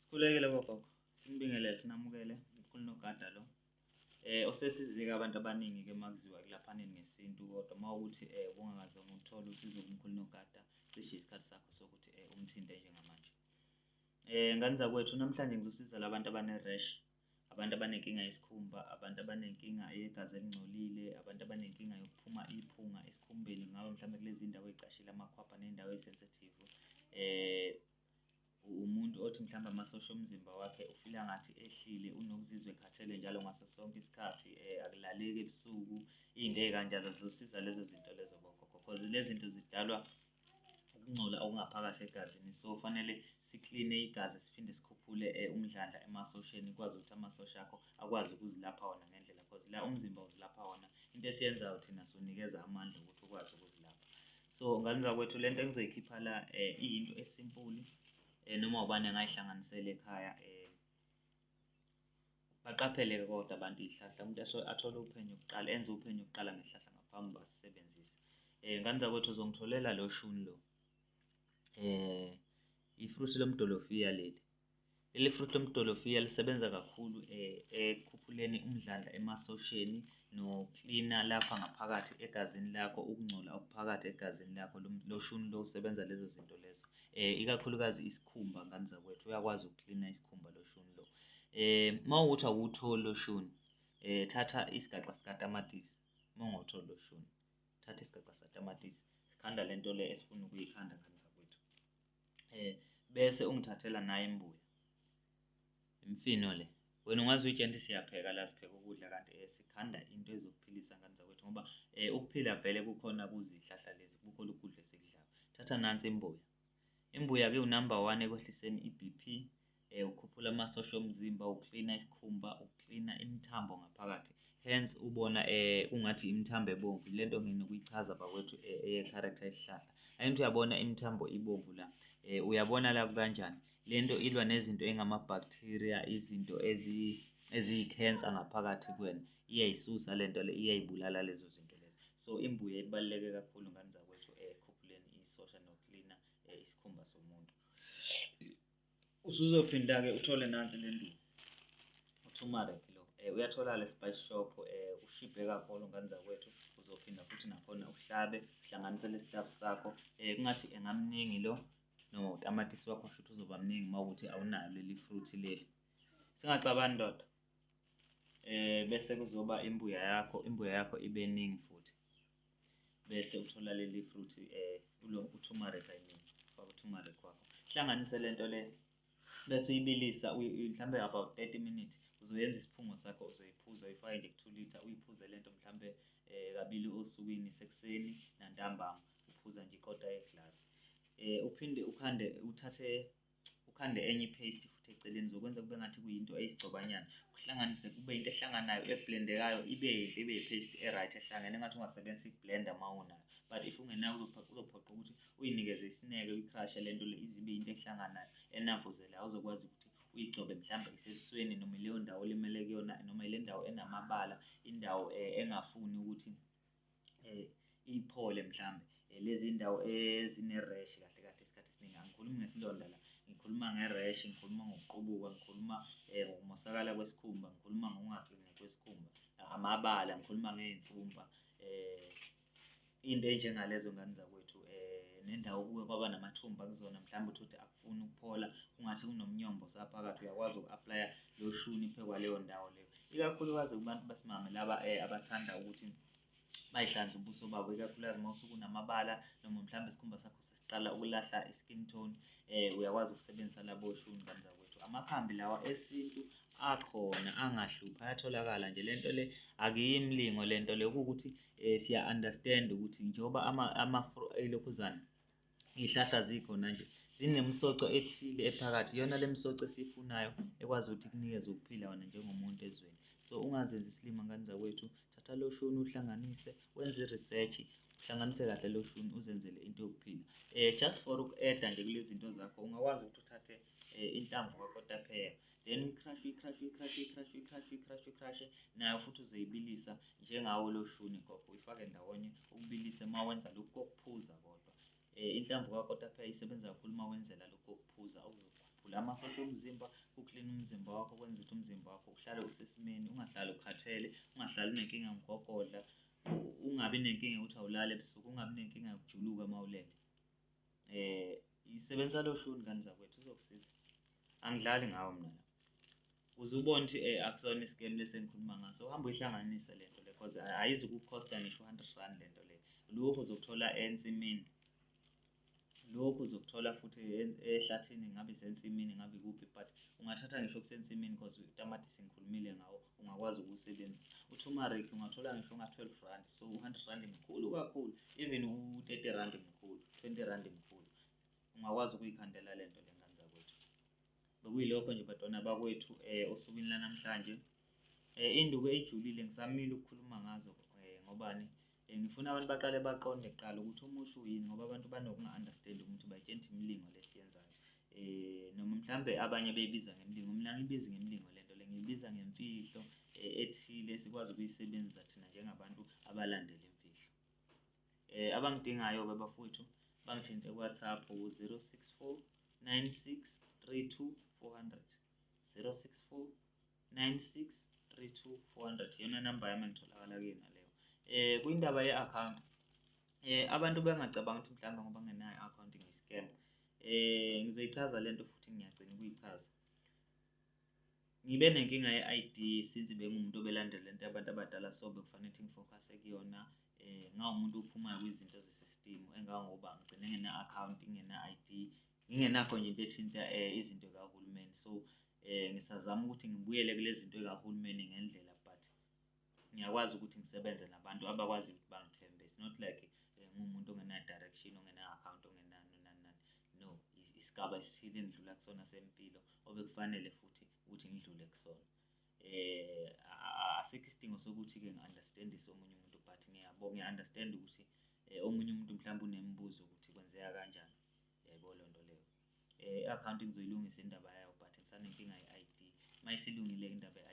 Sikhulekele bogogo, sinibingelele sinamukele umkhulu Nogada lo. Osesizike abantu abaningi-ke uma kuziwa kulaphaneni ngesintu kodwa uma kuwukuthi ubungakaze uthole usizo kumkhulu Nogada, cishe isikhathi sakho sokuthi umthinte njengamanje. Ngane zakwethu, namhlanje ngizosiza la bantu abane-rash, abantu abanenkinga yesikhumba, abantu abanenkinga yegazi elingcolile, abantu abanenkinga yokuphuma iphunga esikhumbeni, kungaba mhlawumbe kulezi ndawo ey'cashile, amakhwapha ney'ndawo ey'sensitive. Umuntu othi mhlawumbe amasosha omzimba wakhe ufila ngathi ehlile, unokuzizwa ekhathele njalo ngaso sonke isikhathi, akulaleki ebusuku, iy'nto ey'kanjalo zizosiza lezo zinto lezo bogogo cause le zinto zidalwa ukungcola okungaphakathi egazini. So, fanele sikline igazi siphinde sikhuphule umdlandla emasosheni ukwazi ukuthi amasosha akho akwazi ukuzilapha wona ngendlela cause la umzimba uzilapha wona, into esiyenzayo thina siwunikeza amandla ukuthi ukwazi ukuzilapha. So, ngane zakwethu, le nto engizoyikhipha la iyinto esimpuli noma ubani angayihlanganisela ekhaya. Baqaphele-ke kodwa abantu iy'hlahla, umuntu athole uphenyo kuqala, enze uphenyo kuqala ngesihlahla ngaphambi asisebenzise. Ngane zakwethu, uzongitholela lo shuni lo, ifruthi lomdolofiya leli. Leli fruthi lomdolofiya lisebenza kakhulu ekukhuphuleni umdlandla emasosheni nokuklina lapha ngaphakathi egazini lakho, ukungcola okuphakathi egazini lakho. Lo shuni lo usebenza lezo zinto lezo, ikakhulukazi isikhumba ngane zakwethu, uyakwazi ukuklina isikhumba lo shuni lo. Uma kuwukuthi awuwutholi lo shuni, thatha isigaxa sikatamatisi. Uma ungawutholi lo shuni, thatha isigaxa sikatamatisi, sikhanda le nto le esifuna ukuyikhanda ngane zakwethu. Bese ungithathela nayi imbuya, imfino le. Wena ungaze uy'tshele ukuthi siyapheka la, sipheka ukudla kanti sikhanda into ezokuphilisa ngane zakwethu ngoba ukuphila vele kukhona kuzihlahla lezi, kukho lokhu kudla esikudlayo. Thatha nansi imbuya. Imbuya-ke iwunamba one ekwehliseni i-BP, ukukhuphula amasosha omzimba, ukuklina isikhumba, ukuklina imithambo ngaphakathi. Hence ubona kungathi imithambo ebomvu, le nto nginokuyichaza bakwethu eye-character yesihlahla. Angithi uyabona imithambo ibomvu la, uyabona la kukanjani? Le nto ilwa nezinto ey'ngama-bacteria, izinto eziyikhensa ngaphakathi kuwena, iyayisusa le nto le, iyayibulala lezo zinto lezo. So, imbuya ibaluleke kakhulu ngane zakwethu ekukhuphuleni isosha nokuklina isikhumba somuntu. Usuzophinda-ke uthole nansi le nduku, u-turmeric lo, uyatholakala e-spice shop, ushibhe kakhulu ngane zakwethu. Uzophinda futhi nakhona uhlabe uhlanganise le stuff sakho, kungathi engamningi lo noma utamatisi wakho shuthi uzoba mningi uma kuwukuthi awunalo leli fruit leli. Singaxabani ndoda. Bese kuzoba imbuya yakho, imbuya yakho ibe ningi futhi. Bese uthola leli fruit ulo u-turmeric, I mean, ufake u-turmeric wakho. Hlanganise le nto le bese uyibilisa mhlambe about 30 minutes, uzoyenza isiphungo sakho, uzoyiphuza uyifake nje ku-2 litre, uyiphuze le nto mhlambe kabili osukwini, sekuseni nantambama, uphuza nje ikota yeglasi. Uphinde ukhande, uthathe ukhande enye i-paste futhi eceleni, uzokwenza kube ngathi kuyinto eyisigcobanyana, uhlanganise kube into ehlanganayo eblendekayo, ibe yinhle, ibe yi-paste e-right ehlangene engathi ungasebenzisa i-blender uma unayo, but if ungenayo uzophoqa ukuthi uyinikeze isineke, uyi-crush-e le nto le ize ibe into ehlanganayo enavuzelayo, uzokwazi ukuthi uyigcobe mhlawumbe isebusweni noma ileyo ndawo olimele kuyona noma ile ndawo enamabala, indawo engafuni ukuthi iphole mhlambe lezi ndawo ezine-rash. Kahle kahle isikhathi esiningi angikhulumi ngesilonda la, ngikhuluma nge-rash, ngikhuluma ngokuqubuka, ngikhuluma ngokumosakala kwesikhumba, ngikhuluma ngokungaklineki kwesikhumba, amabala, ngikhuluma ngey'nsumpa, into ey'njengalezo ngane zakwethu, nendawo kuke kwaba namathumba kuzona mhlawumbe uthole ukuthi akufuni ukuphola, kungathi kunomnyombo osaphakathi, uyakwazi uku-aplaya lo shuni phezu kwaleyo ndawo leyo, ikakhulukazi kubantu besimame laba abathanda ukuthi bayihlanze ubuso babo, ikakhulukazi uma usuke unamabala noma mhlawumbe isikhumba sakho sesiqala ukulahla i-skin tone, uyakwazi ukusebenzisa labo shuni ngane zakwethu. Amakhambi lawa esintu akhona angahluphi, ayatholakala nje. Le nto le akuyimlingo le nto le, kuwukuthi siya-understand ukuthi njengoba ilokhuzana iy'hlahla zikhona nje zinemisoco ethile ephakathi, iyona le misoco esiyifunayo ekwazi ukuthi ikunikeze ukuphila wena njengomuntu ezweni. So ungazenzi isilima ngane zakwethu, thatha lo shuni uhlanganise, wenze i-research, uhlanganise kahle lo shuni uzenzele into yokuphila. Just for uku-add-a nje kule zinto zakho, ungakwazi ukuthi uthathe inhlamvu kakotapheya, then uyi-crush-e, uyi-crush-e, uyi-crush-e, uyi-crush-e, uyi-crush-e, uyi-crush-e, uyi-crush-e nayo futhi uzoyibilisa njengawo lo shuni gogo, uyifake ndawonye ukubilise uma wenza lokhu kokuphuza. Kodwa inhlamvu kakotapheya isebenza kakhulu uma wenzela lokhu kokuphuza okuzokukhuphula Amasosha omzimba, kuklina umzimba wakho, kwenza ukuthi umzimba wakho uhlale usesimeni, ungahlali ukhathele, ungahlali unenkinga yomgogodla, ungabi nenkinga yokuthi awulali ebusuku, ungabi nenkinga yokujuluka uma ulele. Isebenzisa lo shuni ngane zakwethu, uzokusiza. Angidlali ngawo mina la. Uze ubone ukuthi akusona isikemu lesi engikhuluma ngaso, uhambe uyihlanganise le nto le cause ayizukukhosta ngisho u-hundred rand le nto le. Lokhu uzokuthola ensimini, lokhu uzokuthola futhi ehlathini, ngabe isensimini ngabe ikuphi, but ungathatha ngisho kusensimini cause utamatisi ngikhulumile ngawo, ungakwazi ukuwusebenzisa. U-turmeric ungathola ngisho nga-12 rand, so u-100 rand mkhulu kakhulu, even u-30 rand mkhulu, 20 rand mkhulu. Ungakwazi ukuyikhandela le nto le ngane zakwethu. Bekuyilokho nje bantwana bakwethu osukwini lanamhlanje. Induku ejulile ngisamile ukukhuluma ngazo ngobani, ngifuna abantu baqale baqonde kuqala ukuthi umusho uyini, ngoba abantu banokunga-understand ukuthi bayitshela ukuthi imilingo le esiyenzayo. Noma mhlambe abanye beyibiza ngemilingo, mina angiyibizi ngemilingo le nto le, ngiyibiza ngemfihlo ethile esikwazi ukuyisebenzisa thina njengabantu abalandela imfihlo. Abangidingayo-ke bafowethu bangithinte ku-WhatsApp ku-064 96 32 400, 064 96 32 400, iyona namba yami engitholakala kuyona leyo. Kwindaba ye-account, abantu bengacabanga ukuthi mhlawumbe ngoba ngenayo i-account ngiyi-scam. Ngizoyichaza lento futhi ngiyagcina ukuyichaza. Ngibe nenkinga ye-I_D since bengumuntu obelandela lento yabantu abadala, so bekufanele ukuthi ngifokhase kuyona. Ngawumuntu ophumayo kwizinto ze-system engangoba ngigcine ngingena-akhawunti, ngingena-I_D, ngingenakho nje into ethinta izinto zikahulumeni. So ngisazama ukuthi ngibuyele kule zinto y'kahulumeni ngendlela, but ngiyakwazi ukuthi ngisebenze nabantu abakwaziyo ukuthi bangithembe. It's not like ngiwumuntu ongena-direction, ongena-akhawunti, ongenani nani nani, no. Isigaba esithile engidlula kusona sempilo obekufanele futhi ukuthi ngidlule kusona. Asikho isidingo sokuthi-ke ngi-understand-ise omunye umuntu, but ngiya-understand ukuthi omunye umuntu mhlawumbe unemibuzo ukuthi kwenzeka kanjani, yayibona leyo nto leyo. I-akhawunti ngizoyilungisa indaba yayo, but ngisanenkinga ye-I_D. Uma isilungile-ke indaba ye-I_D.